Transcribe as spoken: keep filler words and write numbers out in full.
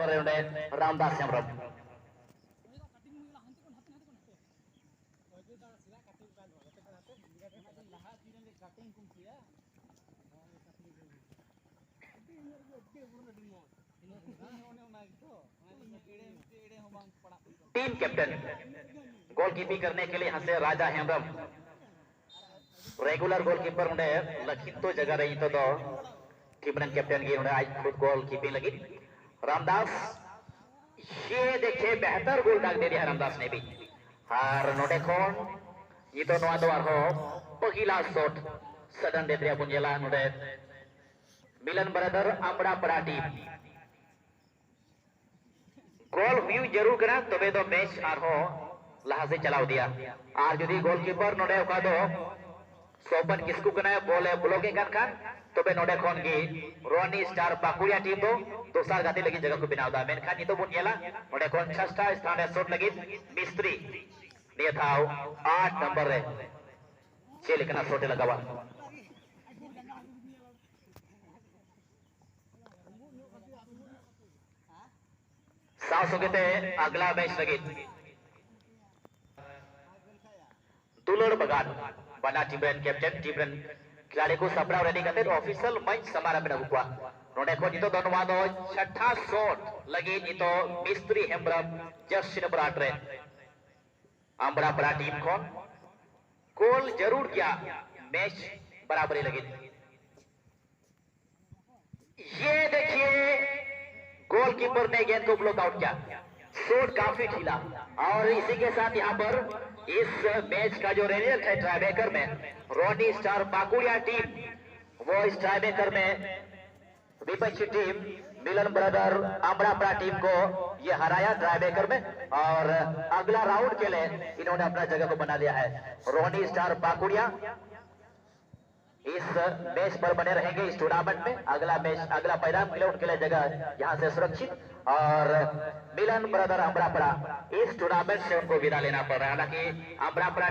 ᱨᱮ ᱚᱸᱰᱮ Ramdas Hembrom. Team captain ᱜᱳᱞᱠᱤᱯᱤᱝ ᱠᱟᱨᱱᱮ ᱠᱮ ᱞᱤᱭᱮ ᱦᱟᱸᱥᱮ ᱨᱟᱡᱟ Hembrom, regular goalkeeper ᱚᱸᱰᱮ ᱞᱟᱹᱠᱷᱤᱱᱛᱚ ᱡᱟᱭᱜᱟ ᱨᱮ ᱱᱤᱛᱚᱜ ᱫᱚ ᱴᱤᱢ ᱨᱮᱱ ᱠᱮᱯᱴᱮᱱ ᱜᱮ ᱚᱸᱰᱮ ᱟᱡ ᱠᱷᱩᱫ ᱜᱳᱞᱠᱤᱯᱤᱝ ᱞᱟᱹᱜᱤᱫ᱾ ᱨᱟᱢᱫᱟᱥ, ᱭᱮ ᱫᱮᱠᱷᱮ ᱵᱮᱦᱛᱟᱨ ᱜᱳᱞ ᱫᱟᱜ ᱫᱮ ᱫᱤᱭᱟ ᱨᱟᱢᱫᱟᱥ ᱱᱮ ᱵᱷᱤ᱾ ᱟᱨ ᱱᱚᱰᱮ ᱠᱷᱚᱱ ᱱᱤᱛᱚᱜ ᱱᱚᱣᱟ ᱫᱚ ᱟᱨᱦᱚᱸ ᱯᱟᱹᱦᱤᱞᱟ ᱥᱚᱴ ᱥᱟᱰᱮᱱ ᱰᱮᱛᱷ ᱨᱮᱭᱟᱜ ᱵᱚᱱ ᱧᱮᱞᱟ᱾ ᱱᱚᱰᱮ ᱢᱤᱞᱚᱱ ᱵᱨᱟᱫᱟᱨ ᱟᱢᱲᱟ ᱯᱟᱲᱟ ᱴᱤᱢ ᱜᱳᱞ ᱦᱩᱭᱩᱜ ᱡᱟᱹᱨᱩᱲ ᱠᱟᱱᱟ, ᱛᱚᱵᱮ ᱫᱚ ᱢᱮᱪ ᱟᱨᱦᱚᱸ ᱞᱟᱦᱟ ᱥᱮᱫ ᱪᱟᱞᱟᱣ ᱤᱫᱤᱭᱟ᱾ ᱟᱨ ᱡᱩᱫᱤ ᱜᱳᱞᱠᱤᱯᱟᱨ ᱱᱚᱰᱮ ᱚᱠᱟ ᱫᱚ ᱥᱚᱯᱚᱱ ᱠᱤᱥᱠᱩ ᱠᱟᱱᱟᱭ, ᱵᱚᱞ ᱮ ᱵᱞᱚᱠ ᱮᱫ ᱠᱟᱱ ᱠᱷᱟᱱ, ᱛᱚᱵᱮ ᱱᱚᱰᱮ ᱠᱷᱚᱱ ᱜᱮ ᱨᱚᱱᱤ ᱥᱴᱟᱨ ᱯᱟᱠᱩᱲᱤᱭᱟ ᱴᱤᱢ ᱫᱚ ᱫᱚᱥᱟᱨ ᱜᱟᱛᱮ ᱞᱟᱹᱜᱤᱫ ᱡᱟᱭᱜᱟ ᱠᱚ ᱵᱮᱱᱟᱣ ᱮᱫᱟ᱾ ᱢᱮᱱᱠᱷᱟᱱ ᱱᱤᱛᱚᱜ ᱵᱚᱱ ᱧᱮᱞᱟ ᱱᱚᱰᱮ ᱠᱷᱚᱱ ᱪᱷᱟᱥᱴᱟ ᱥᱛᱷᱟᱱ ᱨᱮ ᱥᱚᱴ ᱞᱟᱹᱜᱤᱫ ᱢᱤᱥᱛᱨᱤ, ᱱᱤᱭᱟᱹ ᱫᱷᱟᱣ ᱟᱴ ᱱᱚᱢᱵᱚᱨ ᱨᱮ ᱪᱮᱫ ᱞᱮᱠᱟᱱᱟᱜ ᱥᱚᱴ ᱮ ᱞᱟᱜᱟᱣᱟ᱾ ᱥᱟᱶ ᱥᱚᱸᱜᱮ ᱛᱮ ᱟᱜᱽᱞᱟ ᱢᱮᱪ ᱞᱟᱹᱜᱤᱫ ᱫᱩᱞᱟᱹᱲ ᱵᱟᱜᱟᱱ, ᱵᱟᱱᱟᱨ ᱴᱤᱢ ᱨᱮᱱ ᱠᱮᱯᱴᱮᱱ, ᱴᱤᱢ ᱨᱮᱱ ᱠᱷᱤᱞᱟᱲᱤ ᱠᱚ ᱥᱟᱯᱲᱟᱣ ᱨᱮᱰᱤ ᱠᱟᱛᱮ ᱚᱯᱷᱤᱥᱤᱭᱟᱞ ᱢᱮᱪ ᱥᱟᱢᱟᱝ ᱨᱮ ᱢᱮᱱᱟᱜ ᱠᱚᱣᱟ᱾ ᱱᱚᱰᱮ ᱠᱷᱚᱱ ᱱᱤᱛᱚᱜ ᱫᱚ ᱱᱚᱣᱟ ᱫᱚ ᱪᱷᱟᱴᱷᱟ ᱥᱚᱴ ᱞᱟᱹᱜᱤᱫ ᱱᱤᱛᱚᱜ ᱢᱤᱥᱛᱨᱤ ᱦᱮᱢᱵᱨᱚᱢ, ᱡᱟᱹᱨᱥᱤ ᱱᱚᱢᱵᱚᱨ ᱟᱴ ᱨᱮ ᱟᱢᱵᱽᱲᱟ ᱯᱟᱲᱟ ᱴᱤᱢ ᱠᱷᱚᱱ ᱜᱳᱞ ᱡᱟᱹᱨᱩᱲ ᱜᱮᱭᱟ ᱢᱮᱪ ᱵᱟᱨᱟᱵᱟᱨᱤ ᱞᱟᱹᱜᱤᱫ᱾ ये देखिए, गोलकीपर ने गेंद को ब्लॉक आउट किया। शॉट काफी ढीला और इसी के साथ यहाँ पर इस मैच का जो रिजल्ट है टाई ब्रेकर में, रोनी स्टार पाकुड़िया टीम वो इस टाई ब्रेकर में विपक्षी टीम मिलन ब्रदर अमरापड़ा टीम को ये हराया टाई ब्रेकर में। और अगला राउंड के लिए इन्होंने अपना जगह को बना लिया है। रोनी स्टार पाकुड़िया इस मैच पर बने रहेंगे इस टूर्नामेंट में। अगला मैच, अगला परिणाम के लिए उनके लिए जगह यहाँ से सुरक्षित। और मिलन ब्रदर अमरापड़ा इस टूर्नामेंट से उनको विदा लेना पड़ रहा है। हालांकि अमरापड़ा